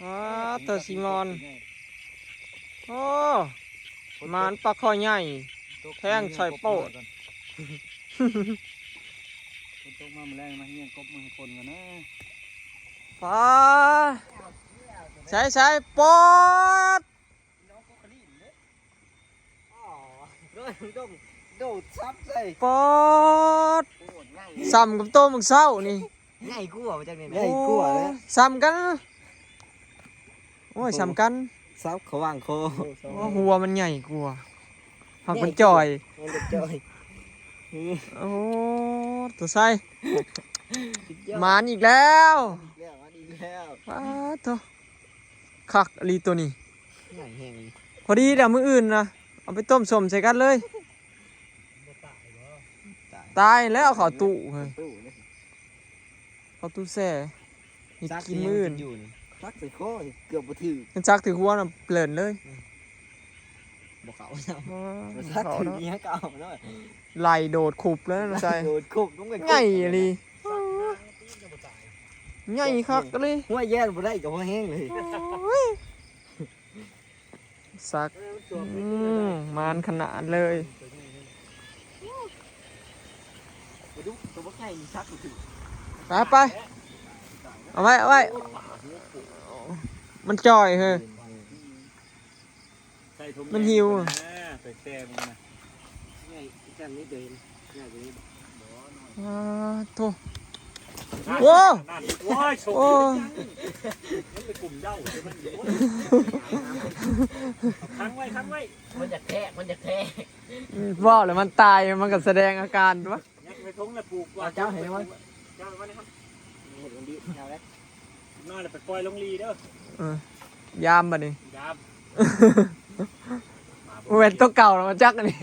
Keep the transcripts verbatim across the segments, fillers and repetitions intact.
อ้า เธอซีมอน โอ้ หมานปลาคอใหญ่ แทงใส่โป๊ด ฝนตกมามื้อแลงมาเฮียงกบมาให้คนกันนะ ปลา ใส่ใส่ปอด โดด โดดซับใส่ ปอด โอ้ยง่าย ซ้ำกับโตมื้อเช้านี่ ง่ายกว่ามาจากไหน ง่ายกว่าแล้ว โอ้ ซ้ำกัน โอ้ย ซ้ำกัน ซับเขาวางคอ โอ้ หัวมันใหญ่กว่า หักมันจ่อย มันจะจ่อย โอ้ ตัวไส้ สุดยอด หมานอีกแล้ว อีกแล้ว หมานอีกแล้ว ปาดโธ่ คักอีหลีตัวนี้ ใหญ่แฮงเลย พอดีเดี๋ยวมื้ออื่นนะ เอาไปต้มส้มใส่กันเลย ตาย ตายแล้ว เข้าตู้เฮ้ย เข้าตู้เลย เข้าตู้แช่ นี่ ซัก กินมื้ออื่น ยังกินอยู่นี่ ซักใส่คอนี่เกือบบ่ถืก มันซักถือหัวน่ะเปลินเลย อืม บ่เข้า ว้า บ่ซัก เข้า ถือ เนาะ เนี้ยก็เอาเนาะ ไหลโดดขุบแล้วนะ ใส่ โดดขุบลงไป ง่ายอีหลี ง่ายคักเลย หัวแย่บ่ได้กับหัวแห้งเลย โอ้ย ซัก อืม หมานขนาดเลย ไปดูตัวบักใหญ่นี่ซักอยู่ ไปไป เอาไว้ เอาไว้ มันจ่อยเฮ้ย ใส่ถุง มันหิว แดงนะ ใส่แช่มันนะ ง่ายจังนี่เดิน ง่ายกว่านี้ อ่า โธ่ โอ้ นั่น โอ้ย โอ้ มันไปกลุ่มเหย้าใช่ไหม โอ้ย ค้างไว้ ค้างไว้ มันจะแทก มันจะแทก อืม ว่าแล้วมันตาย มันก็แสดงอาการวะ ยัดไปทงแล้วปลูกก่อน เอาเจ้าเห็นไหมวะ เจ้าเห็นไหมครับ เห็นมันดี เอาเลย น้อยแล้วไปปล่อยลงลีเด้อ เออ ยามบัดนี้ ยาม เว้นตัวเก่าแล้วมาจักอันนี้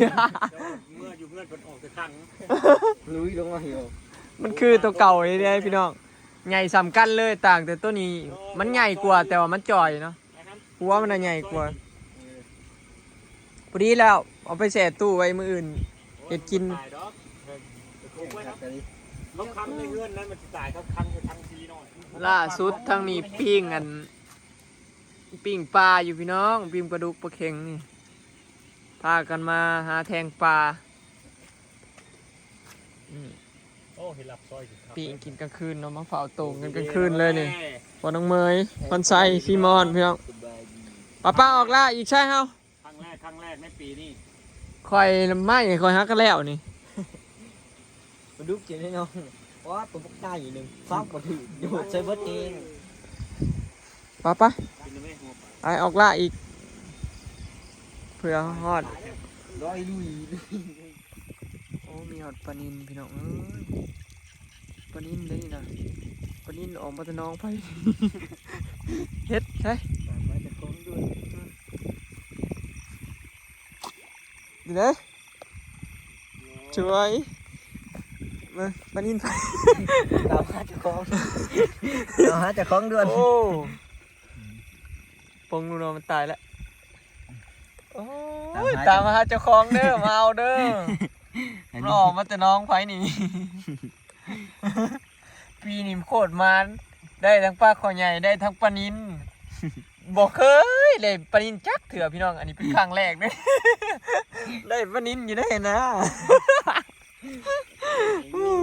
เมื่ออยู่เพื่อนเพิ่นออกแต่ครั้ง ลุยลงมาเหี่ยว มันคือตัวเก่านี่เด้พี่น้อง ใหญ่ส่ำกันเลย ต่างแต่ตัวนี้ มันใหญ่กว่า แต่ว่ามันจ่อยเนาะ หัวมันน่ะใหญ่กว่า พอดีแล้ว เอาไปแช่ตู้ไว้มื้ออื่น เฮ็ดกิน ตายดอก เออ ไปคุกไว้นะ ลองค้างในเฮือนนั้นมันสิตายครับ ค้างในถังสีหน่อย ล่าสุดทางนี้ปิ้งอัน ปิ้งปลาอยู่พี่น้อง ปิ้งปลาดุกปลาเข็งนี่ พากันมาหาแทงปลา อืม โอ้ เห็นหลับซอยอยู่ครับ ปิ้งกินกลางคืนเนาะ มาเฝ้าโต่งกันกลางคืนเลยนี่ พ่อน้องเมย พรไซ ซีมอน พี่น้อง สบายดี ป้าป้าออกล่าอีกใช่เฮา ครั้งแรก ครั้งแรกในปีนี้ ข่อยไม่ ข่อยฮักกันแล้วนี่ ปลาดุกกินให้น้อง ว้า ตัวพวกใหญ่หนึ่ง ฟักบ่ถืก โดดใส่เบิดเอง ไปไป กินได้ไหมหัวปลา ไปออกล่าอีก เพื่อฮอด ร้อยลุย โอ้ มีฮอดปลานิลพี่น้องเอ้ย ปลานิลเด้นี่นะ ปลานิลออกมาแต่หนองไผ เฮ็ดใช่ มาจากของด้วย เดี๋ยวนะ ช่วย มา ปลานิลไผ ตามหาเจ้าของ ตามหาเจ้าของด่วน โอ้ ปงลูกน้องมันตายแล้ว โอ้ย ตามหาเจ้าของเด้อ มาเอาเด้อ อันนี้ มันออกมาแต่หนองไผนี่ ปีนี้โคตรหมาน ได้ทั้งปลาคอใหญ่ ได้ทั้งปลานิล บ่เคยได้ปลานิลจักเทื่อพี่น้อง อันนี้เป็นครั้งแรกเด้อ ได้ปลานิลอยู่ได้นะ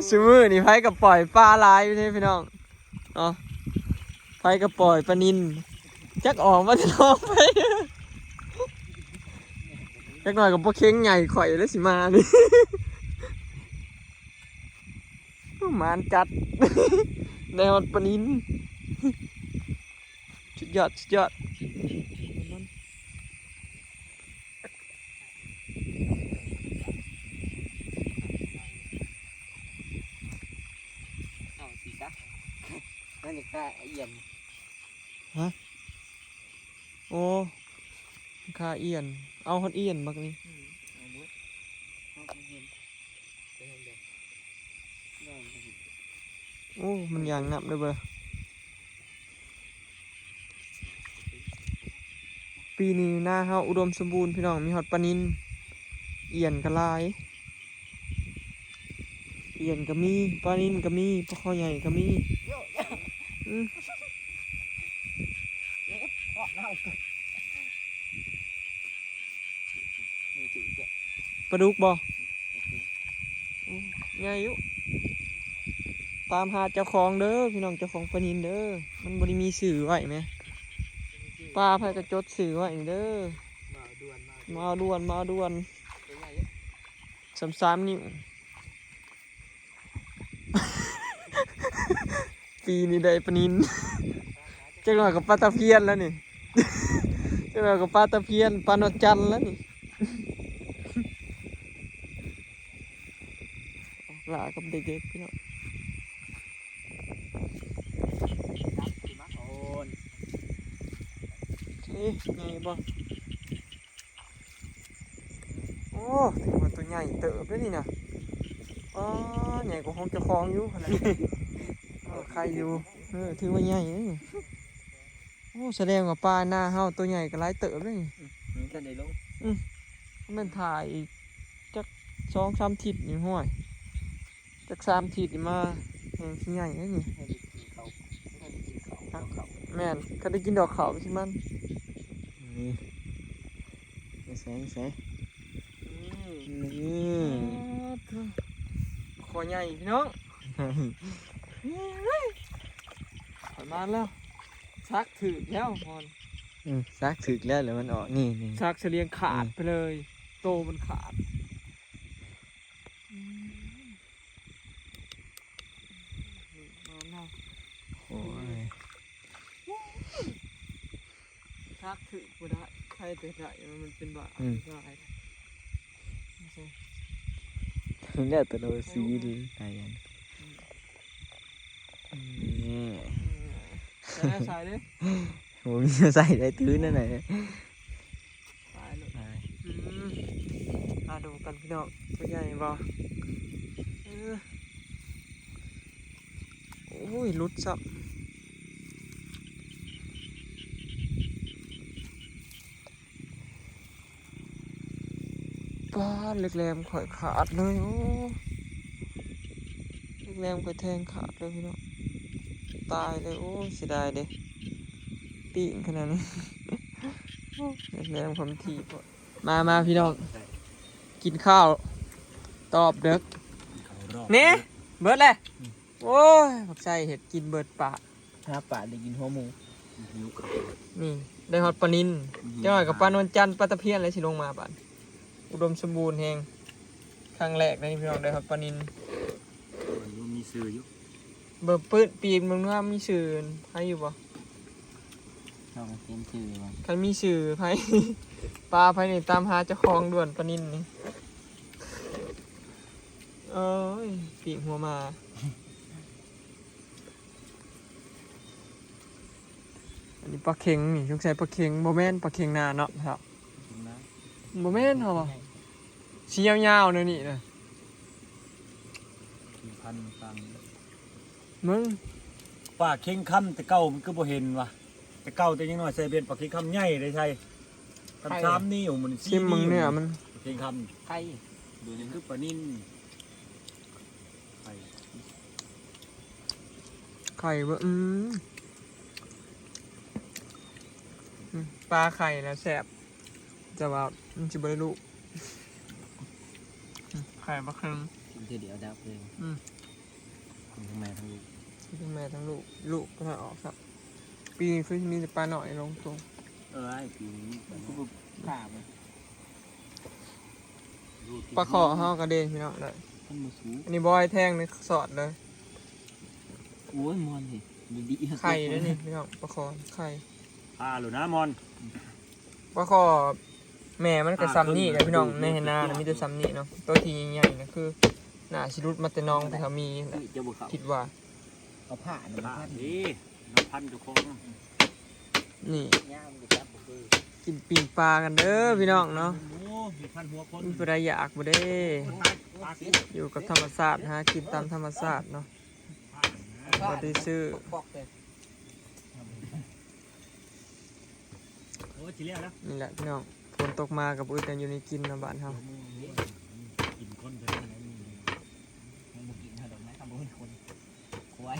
ซุมื้อนี่ไผก็ปล่อยปลาหลายอยู่เด้พี่น้อง เนาะ ไผก็ปล่อยปลานิล จักออกมาแต่หนองไผ จักหน่อยก็บ่เข็งใหญ่ข่อยแล้วสิมานี่ หมานจัด ได้ฮอดปลานิล สุดยอด สุดยอด เอาสิจ๊ะ นั่นนี่ค่าเอี่ยน ฮะ โอ้ ค่าเอี่ยน เอาฮอดเอี่ยนบักนี่ อืม เอาเบิด เอาไปเห็น ไปเห็นเด้อ โอ้ มันอย่างนับเลยเบ้อ ปีนี้นาเฮาอุดมสมบูรณ์พี่น้อง มีฮอดปลานิล เอี่ยนก็หลาย เอี่ยนก็มี ปลานิลก็มี ปลาคอใหญ่ก็มี อืม ปลาดุกบ่ อืม ใหญ่อยู่ ตามหาเจ้าของเด้อ พี่น้อง เจ้าของปลานิลเด้อ มันบ่ได้มีชื่อไว้แหม ปลาไผก็จดชื่อไว้เด้อ มาเอาด่วน มาเอาด่วน มาเอาด่วน สามสาม นิ้ว ปีนี้ได้ปลานิล จักหน่อยก็ปลาตะเพียนแล้วนี่ จักหน่อยก็ปลาตะเพียน ปลานวลจันทร์แล้วนี่ หล้ากับเด็กๆ พี่น้อง เอ๊ะ ไงบ่ โอ้ ถือว่าตัวใหญ่เติบเลยนี่นะ อ๋อ ใหญ่กว่าของเจ้าของอยู่ขนาดนี้ เออ ใครอยู่ เออ ถือว่าใหญ่เลยนี่ โอ้ แสดงว่าปลาหน้าเฮาตัวใหญ่ก็หลายเติบเลยนี่ อืม มันก็ได้ลง อืม มันถ่ายอีกจักสองสามทิศนี่ห้วย จักสามทิศนี่มา แห่งสิใหญ่เลยนี่ ให้ได้กินเขา ให้ได้กินเขา ครับ เขา แม่น คันได้กินดอกเขาสิมัน นี่ ใส่ ใส่ นี่ นี่ อ๋อ โถ่ คอใหญ่พี่น้อง ข่อยมาแล้ว ซักถืกแล้วพอน อืม ซักถืกแล้ว แล้วมันออก นี่ นี่ ซักเสลียงขาด อืม ไปเลย โตมันขาด อืม นี่มาแล้ว โอ้ย ซักถืกบ่ได้ ใครแต่ได้ มันเป็นบา อืม ได้ แล้วแต่เราสีดี ใส่อัน อืม นี่ ใส่ ใส่เลย ผมใส่ได้ตื้นนั่นแหละ ตายเลย ตาย อืม มาดูกันพี่น้อง ตัวใหญ่บ่ เออ โอ้ย หลุดซ้ำ ป๊าด เหล็กแหลมข่อยขาดเลย โอ้ เหล็กแหลมข่อยแทงขาดเลยพี่น้อง ตายเลย โอ้ เสียดายเด้ ปิ้งขนาดนี้ โอ้ เหล็กแหลมข่อยมันถีบ มา มาพี่น้อง กินข้าว ตอบเด็ก เขารอบ นี่ เบิดเลย อืม โอ้ย บักไส้เห็ดกินเบิดปาก หาปลาได้กินหัวหมู หิวข้าว นี่ ได้ฮอดปลานิล อืม จักหน่อยกับปลานวลจันทร์ ปลาตะเพียนอะไรสิลงมาบาด อุดมสมบูรณ์แฮง ครั้งแรกนะนี่พี่น้อง ได้ฮอดปลานิล โอ้ย มีชื่ออยู่ เบิ่งปื้นปีนเบิ่งเนื้อมีชื่อไผอยู่บ่ ลองเขียนชื่อบ่ คันมีชื่อไผ ปลาไผนี่ตามหาเจ้าของด่วนปลานิลนี่ โอ้ย ปีกหัวหมา อันนี้ปลาเข็งนี่ สงสัยปลาเข็ง บ่แม่นปลาเข็งนาเนาะครับ ถึงนะ บ่แม่นเหรอวะ สียาวๆ แนวนี้นะ มีพันธุ์ต่าง มึง ปลาเข็งคำแต่เก่ามันก็บ่เห็นวะ แต่เก่าแต่ยังน้อยใส่เบ็ดปลาเข็งคำใหญ่เลยใช่ ใช่ คำสามนิ้วมัน ชิมมึง สี่ เนื้อมัน ปลาเข็งคำ ไข่ ดูนี่คือปลานิล ไข่ ไข่เว้ย อืม อืม ปลาไข่นะแซ่บ แต่ว่ามันสิบ่ได้ลูก อืม ไข่ปลาเค็ม กินทีเดียวดับเลย อืม กินทั้งแม่ทั้งลูก กินทั้งแม่ทั้งลูก ลูกก็ถ้าออกครับ ปีนี้คือมีแต่ปลาหน่อยลงตรง เออ ไอ้ปีนี้ปลาหน่อย ข้าไป ปลาขอเฮากระเด็นพี่น้องเลย มันมาสู อันนี้บอยแทงในสอดเลย โอ้ย มอนนี่ ดีๆ ไข่เลยนี่พี่น้อง ปลาขอไข่ ปลาหรือนะมอน ปลาขอแม่มันก็ซ้ำนี่แหละพี่น้อง ในนานะมีแต่ซ้ำนี่เนาะ ตัวที่ใหญ่ๆนะคือ น่าสิหลุดมาแต่หนองแต่เขามีแหละ จะบ่เข้า คิดว่า เอาผ้านี่ ผ้า พัน นี่ น้ำพันเจ้าของ นี่ ย่ามอยู่ครับ คือ กินปิ้งปลากันเด้อพี่น้องเนาะ โอ้ มีพันหัวคน มีผู้ใดอยากบ่เด้ ปลา อยู่กับธรรมชาติ หากินตามธรรมชาติเนาะ บ่ได้ซื้อ ปอกเลย โอ้ย สิแล้วนะ นี่แหละพี่น้อง ฝนตกมากับอึดกันอยู่ในกินเนาะบ้านเฮา กินคนเท่านั้นแหละ มันบ่กินเท่าดอกไม้ คำบ่เป็นคน ควาย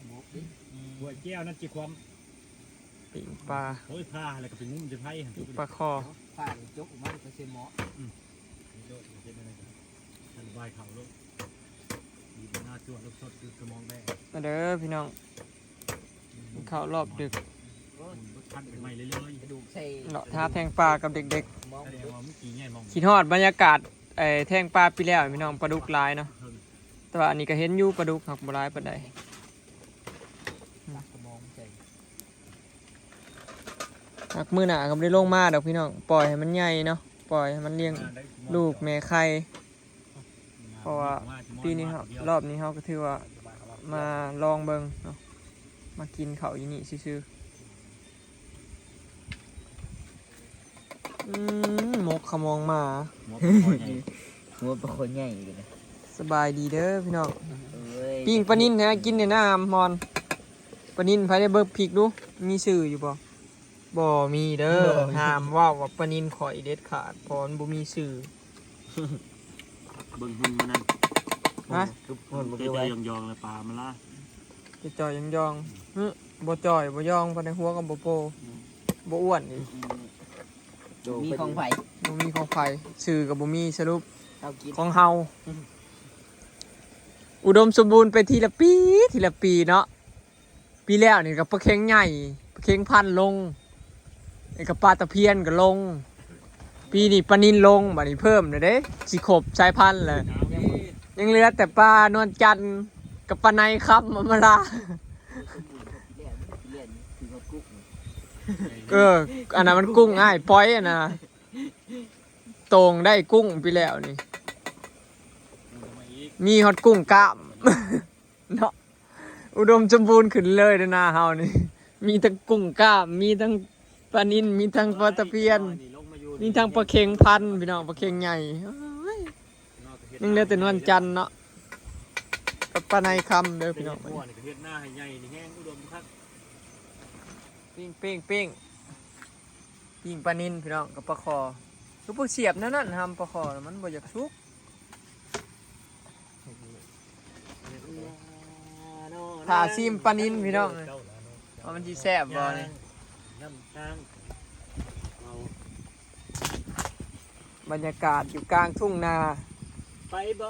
บกดิ อืม ถ้วยแก้วนั่นจิความ ปิ้งปลา โอ้ยพาอะไรก็ไปงุ้มจะไพ่หัน ปิ้งปลาคอ ผ่านจกออกมาก็เซมอ นี่โลดเห็นอะไรกันระบายเขาโลดดีหน้าจวดลูกสดคือกระมองแดง มาเด้อพี่น้องกินข้าวรอบดึก มันก็ทันไปใหม่เรื่อย กระดูกใส่ เลาะหาแทงปลากับเด็ก มอง ๆแสดงว่าเมื่อกี้ไงมอง ๆคิดฮอดบรรยากาศไอ้แทงปลาปีแล้วพี่น้องปลาดุกหลายเนาะ แต่ว่าอันนี้ก็เห็นอยู่ปลาดุกหักบ่หลายปานใด กระมองใส่ หักมื้อหน้าก็บ่ได้ลงมาดอกพี่น้อง ปล่อยให้มันใหญ่เนาะ ปล่อยให้มันเลี้ยงลูกแม่ไข่ เพราะว่าปีนี้เฮารอบนี้เฮาก็ถือว่ามาลองเบิ่งเนาะ มากินข้าวอยู่นี่ซื่อๆอืมหมกขมองหมา หัวปลาคอใหญ่ หัวปลาคนใหญ่เลยนะ สบายดีเด้อพี่น้อง เอ้ย ปิ้งปลานิลให้กินในน้ำมอน ปลานิลไผได้เบิ่งพริกดู มีชื่ออยู่บ่ บ่มีเด้อ ห้ามเว้าว่าปลานิลข่อยเด็ดขาด เพราะมันบ่มีชื่อ เบิ่งหุ่นมันนั่น ฮะ คือคนมัน ใจ คือ ใจ ไว้ ยองยองเลยปลามาล่า จะจ่อยยองๆหึบ่จ่อยบ่ยองปานใด หัวก็บ่โป บ่อ้วนอีก มีของไผ่ บ่มีของไผ ชื่อก็บ่มี สรุป เอากิน ของเฮา อุดมสมบูรณ์ไปทีละปี ทีละปีเนาะ ปีแล้วนี่ก็ปลาเข็งใหญ่ ปลาเข็งพันลง ไอ้ก็ปลาตะเพียนก็ลง ปีนี้ปลานิลลง บัดนี้เพิ่มแล้วเด้ สิครบสายพันธุ์แล้ว ยังเหลือแต่ปลานวลจันทร์กับปลาในคำมามาลา เล่นเล่นคือเขากุ๊ก เออ อันนั้นมันกุ้งอ้ายปอยอะนะ โต่งได้กุ้งปีแล้วนี่ มีฮอดกุ้งกล้าม เนาะ อุดมสมบูรณ์ขึ้นเลยเด้อนาเฮานี่ มีทั้งกุ้งกล้าม มีทั้งปลานิล มีทั้งปลาตะเพียน มีทั้งปลาเข็งพันพี่น้อง ปลาเข็งใหญ่ โอ้ย ยังเหลือแต่นวลจันทร์เนาะ กับปลาในคำเด้อพี่น้อง หัวนี่ก็เฮ็ดหน้าให้ใหญ่นี่แห้งอุดมคัก ปิ้งปิ้งปิ้งปิ้งปลานิลพี่น้องกับปลาคอ คือพวกเสียบนั่นนั่นทำปลาคอน่ะมันบ่อยากสุก ถ้าซิมปลานิลพี่น้อง ว่ามันสิแซ่บบ่นี่ น้ำตางเอา บรรยากาศอยู่กลางทุ่งนา ไปบ่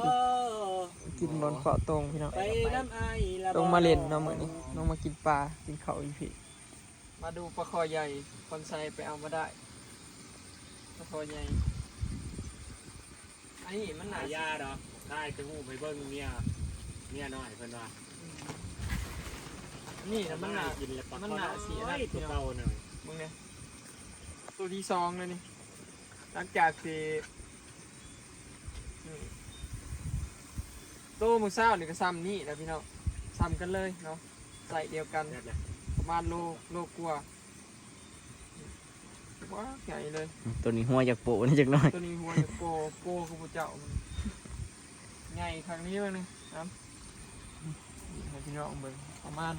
กินบอนเกาะตรงพี่น้อง ไปน้ำไอ้ละ ลงมาเล่นเนาะมื้อนี้ลงมากินปลากินข้าวอยู่พี่ มาดูปลาคอใหญ่ คนไซไปเอามาได้ ปลาคอใหญ่ อันนี้มันหนา หายาดอกทายจะหูไปเบิ่งเมียเมียน้อยเพิ่นว่า นี่นะมันหนา กินแล้วปลา มันหนาสี น้ นะ อยตัวเก่าหน่อย มึงเนี่ยตัวที่สองเลยนี่ หลังจากที่นี่โตมื้อเช้านี่ก็ซ้ำนี่แหละพี่น้อง ซ้ำกันเลยเนาะ ใส่เดียวกัน แบบเลย ประมาณโลโลกว่าว้าใหญ่เลย ตัวนี้หัวจากโปะนี่จักหน่อย ตัวนี้หัวจะโปโปคือผู้เจ้ามันใหญ่ครั้งนี้เลยนะครับนี่ให้พี่น้องเบิ่งประมาณ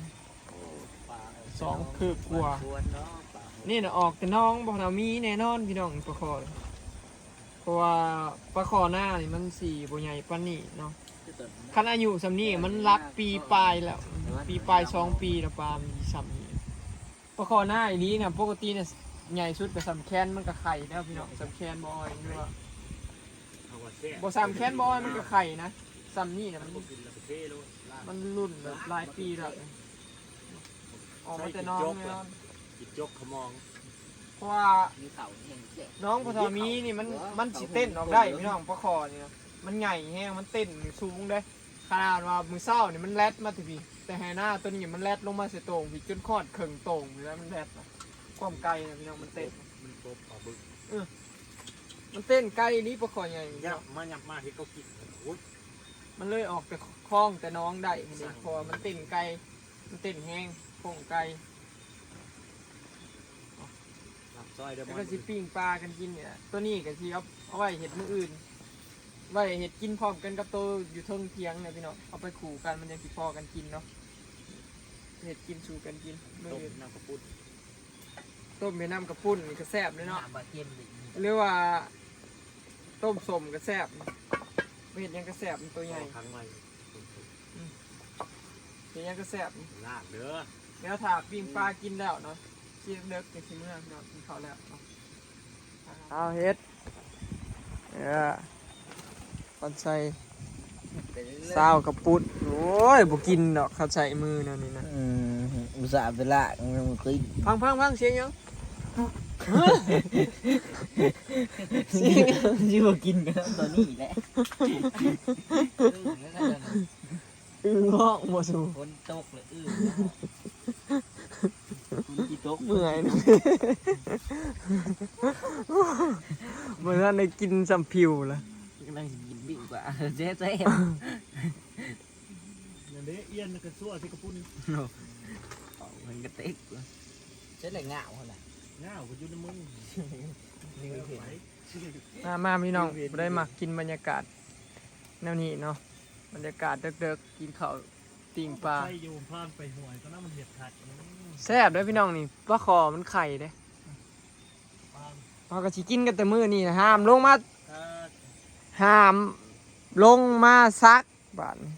สองคืบกว่า ควรเนาะปลา นี่นะออกแต่น้องบ่ทามีแน่นอนพี่น้องปลาคอ เพราะว่าปลาคอหน้านี่มันสีบ่ใหญ่ปานนี้เนาะ คันอายุส่ำนี้มันหลักปีปลายแล้ว ปีปลายสองปีแล้วปลามันส่ำนี้ปลาคอหน้าอีนี้นะปกติเนี่ยใหญ่สุดก็ส่ำแขนมันก็ไข่แล้วพี่น้องส่ำแขนบ่ออยหรือว่า เอาว่าแซ่บ บ่ส่ำแขนบ่ออยมันก็ไข่นะส่ำนี้นะมัน กินแล้วก็เทโลดลาด มันรุ่นแบบหลายปีแล้วออกมาแต่น้องแน่นอน กินจกขมอง เพราะว่า มีเขาแห้งแซ่บ น้องปทมีนี่มันมันสิเต้นออกได้พี่น้องปลาคอนี่นะมันใหญ่แฮงมันเต้นสูงเด้ขนาดว่ามื้อเช้านี่มันแลดมาที่พี่แต่ไฮหน้าตัวนี้มันแลดลงมาใส่โต่งพี่จนคอดเคิงโต่งอยู่แล้วมันแลดนะความไกลนะพี่น้องมันเต้น มันกบปลาบึก มันเต้นไกลนี่ปลาคอใหญ่ ยับมายับมาที่เขากินโอ้ย มันเลยออกแต่คลองแต่น้องได้นี่เพราะว่ามันเต้นไกลมันเต้นแฮงโค้งไกล หลับซอยเด้อ แล้วก็สิปิ้งปลากันกินเนี่ยตัวนี้ก็สิเอาเอาไว้เห็ดมื้ออื่น ไว้เห็ดกินพร้อมกันกับโตอยู่เทิงเถียงเนี่ยพี่น้องเอาไปคู่กันมันยังสิพอกันกินเนาะเห็ดกินสู่กันกินมื้อ ต้ม อื่น น้ำกระปุ้น ต้มเป็นน้ำกระปุ้นนี่ก็แซ่บเลยเนาะ น้ำบาเค็มเลย หรือว่า ต้มส้มก็แซ่บเห็ดหยังก็แซ่บมันตัวใหญ่ ครั้งใหม่ เห็ดหยังก็แซ่บ ลาดเด้อ เดี๋ยวถ้าปิ้งปลากินแล้วเนาะ สิเลิกจั่งสิเมือพี่น้อง กินข้าวแล้วเนาะ เอาเฮ็ด เออ ขอใส่ ซาวกระปุ้น โอ้ย บ่กินดอก เขาใส่มือแนวนี้นะ อืม อุตส่าห์ไปล้างมันยังบ่กิน พังๆๆ เสียงหยัง เสียงหยัง สิบ่กินกันตอนนี้แหละ อึ่งร้องบ่สู ฝนตกเลยอึ่ง ฝนสิตก เมื่อยนะ เมื่อนั้นได้กินซ้ำผิวละ กำลังสิกินปิ้งปลา แซ่บๆ นั่นเด้ เอี้ยนกระซั่วใส่กระปุ้น โอ้ ของมันกระเต็ก ใช่เลยง่าวหั่นล่ะ ง่าวก็อยู่ในมือ นี่เห็น มามาพี่น้อง ได้มากินบรรยากาศ แนวนี้เนาะ บรรยากาศเดิกๆ กินข้าวปิ้งปลา ใช่อยู่ผ่านไปห้วยตอนนั้นมันเห็ดขัด อืม แซ่บเด้อพี่น้องนี่ ปลาขอมันไข่เด้ ปลา เฮาก็สิกินกันแต่มื้อนี้นะ ห้ามลงมา อ่า ห้ามลงมาซัก บาดนี้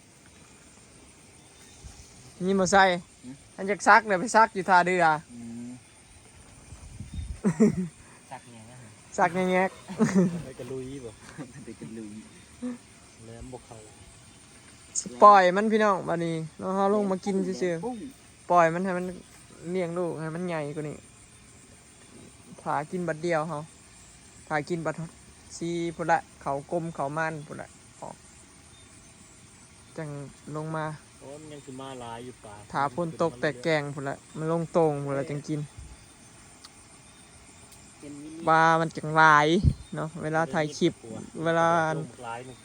นี่บ่ใส่ หืม อันอยากซักเดี๋ยวไปซักอยู่ท่าเรือ อืม ซักแยงนะ ซักแยงๆ ไปกะลุยบ่ ไปกะลุย แหลมบ่เข้า ปล่อยมันพี่น้อง บาดนี้เนาะ เฮาลงมากินซื่อๆ ปล่อยมันให้มันเลี้ยงลูกให้มันใหญ่กว่านี้ ถ้ากินบัดเดียวเฮา ถ้ากินบัดซีพุ้นละ เขากลมเขามันพุ้นละ ออก จั่งลงมา โอ้ย มันยังสิมาหลายอยู่ปลา ถ้าฝนตกแต่แกงพุ้นละ มันลงโต่งพุ้นละจั่งกิน เป็นมินิ ปลามันจั่งหลายเนาะ เวลาถ่ายคลิป เวลา ลงหลายหนึ่ง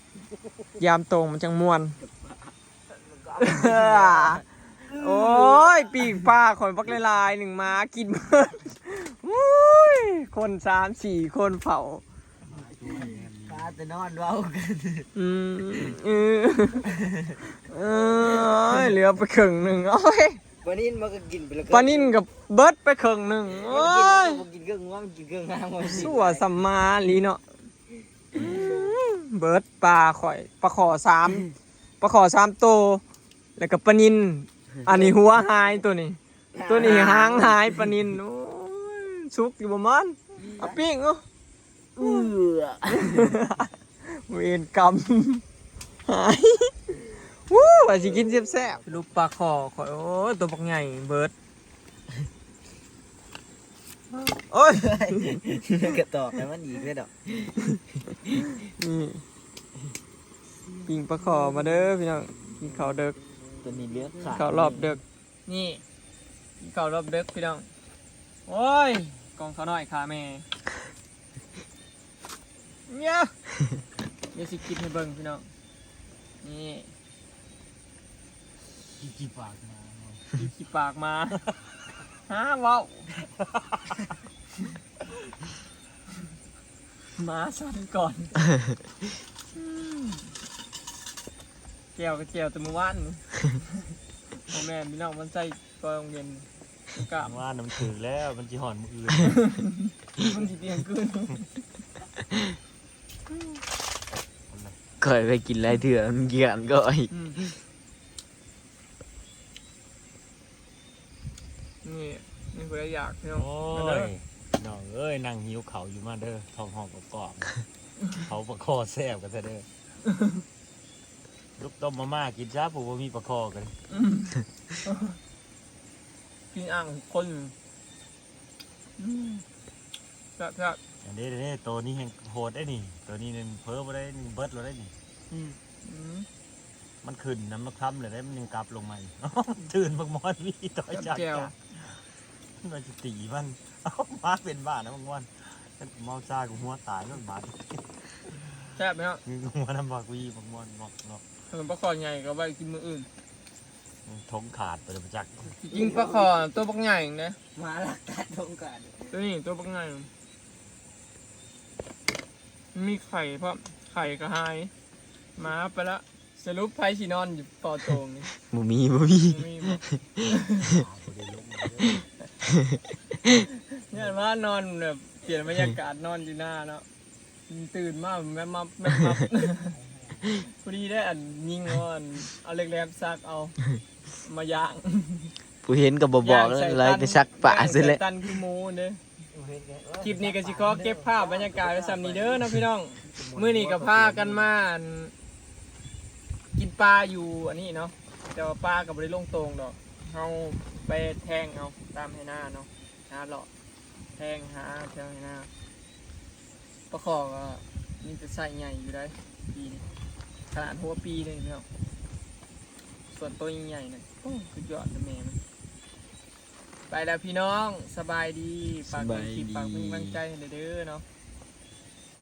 ยามโต่งมันจั่งม่วน โอ้ย ปิ้งปลาข่อยบักหลายๆหนึ่ง หมากินเบิด อุ้ย คนสามสี่คนเผา ปลาแต่นอนเว้ากัน อืม เออ เอ้ย เหลือไปครึ่งหนึ่ง โอ้ย ปลานิลมันก็กินไปแล้ว ปลานิลก็เบิดไปครึ่งหนึ่ง โอ้ย มันกินเครื่องหัว มันกินเครื่องหาง มันกิน สั่วสำมาลีเนาะ อืม เบิดปลาข่อย ปลาขอสาม ปลาขอสามโต แล้วก็ปลานิล อันนี้หัวหายตัวนี้ ตัวนี้หางหายปลานิล โอ้ย สุกอยู่บ่มัน เอาปิ้งเอา เอื้อ เวรกรรม หาย วู้ ว่าสิกินแซ่บๆ สรุปปลาขอข่อย โอ้ย ตัวบักใหญ่เบิด โอ้ย กระตอกให้มันอีกเลยดอก นี่ ปิ้งปลาขอมาเด้อพี่น้อง กินข้าวเดิก ตัวนี้เหลือขา ข้าวรอบเดิก นี่ กินข้าวรอบเดิกพี่น้อง โอ้ย กองข้าวน้อยขาแม่ เนี่ย เดี๋ยวสิกินให้เบิ่งพี่น้อง นี่ ขี้ขี้ปากมา ขี้ขี้ปากมา ฮะ เว้า หมาสั่นก่อน อืม แจ่วก็แจ่วแต่มื้อวานนี่ พ่อแม่พี่น้องมันใส่ ก็โรงเรียนกะ ว่าน้ำถือแล้ว มันสิหอนมื้ออื่น มันสิเที่ยงคืน ข่อยไปกินหลายเทื่อ มันเกลื่อนก็ไอ้ อืม นี่ นี่ผู้ใดอยากพี่น้อง โอ้ มาเด้อ ย น้องเอ้ย นั่งหิวข้าวอยู่ มาเด้อ ท้องห้องกอกๆ เขาปลาคอแซ่บกันซะเด้อ ลูกต้มมาม่ากินซะ ผู้บ่มีปลาคอกัน อืม กินอ่างคน อืม แซ่บๆ อันนี้ อันนี้ ตัวนี้แฮงโหดได้นี่ ตัวนี้นี่เพิ่มบ่ได้นี่ เบิดโลดได้นี่ อืม อืม มันขึ้นน้ำมันคล้ำเลยได้ มันยังกลับลงมาอีก ตื่นบักมอนมีต่อยจัก แจ่ว จัก มันสิตีมัน เอามาเป็นบ้านะบักมอน เมาซ่ากูหัวตายมันบาด แซ่บไหมครับ หัวน้ำบักวีบักมอน งอก งอก ขนมปลาคอใหญ่ก็ไว้กินมื้ออื่น ทงขาดไปเลยจัก กินปลาคอตัวบักใหญ่นะ หมาลักกัดทงขาด ตัวนี้ตัวบักใหญ่ มีไข่พร้อม ไข่ก็หาย หมาไปละ สรุปไผสินอนอยู่ปอโตงนี่ บ่มี บ่มี บ่มีบ่ เนี่ยว่านอนแบบเปลี่ยนบรรยากาศนอนอยู่หน้าเนาะ ตื่นมาแม่บมับแม่บมับ พอดีได้อันยิงอ่อน เอาเหล็กแหลมสักเอา มาย่าง ผ กูเห็นก็บ่บอกแล้ว ย่างใส่ ไล่ไปซักปลา ย่าง ซะ ใส่ แล้ว ตันขี้หมูเด้อ คลิปนี้ก็สิขอเก็บภาพบรรยากาศไว้ส่ำนี้เด้อเนาะพี่น้อง มื้อนี้ก็พากันมาอันกินปลาอยู่อันนี้เนาะ แต่ว่าปลาก็บ่ได้ลงโต่งดอก เฮาไปแทงเอาตามไฮ่นาเนาะ หาเลาะแทงหาแถวไฮ่นา ปลาข้อก็มีแต่ไซส์ใหญ่อยู่ได้ปีนี้ ขนาดหัวปีเลยพี่น้อง ส่วนตัวใหญ่ๆนะ โอ้ สุดยอดเลยแม่มัน ไปแล้วพี่น้อง สบายดี ฝากกดคลิป สบายดี ฝากเป็นกำลังใจให้เด้อเนาะ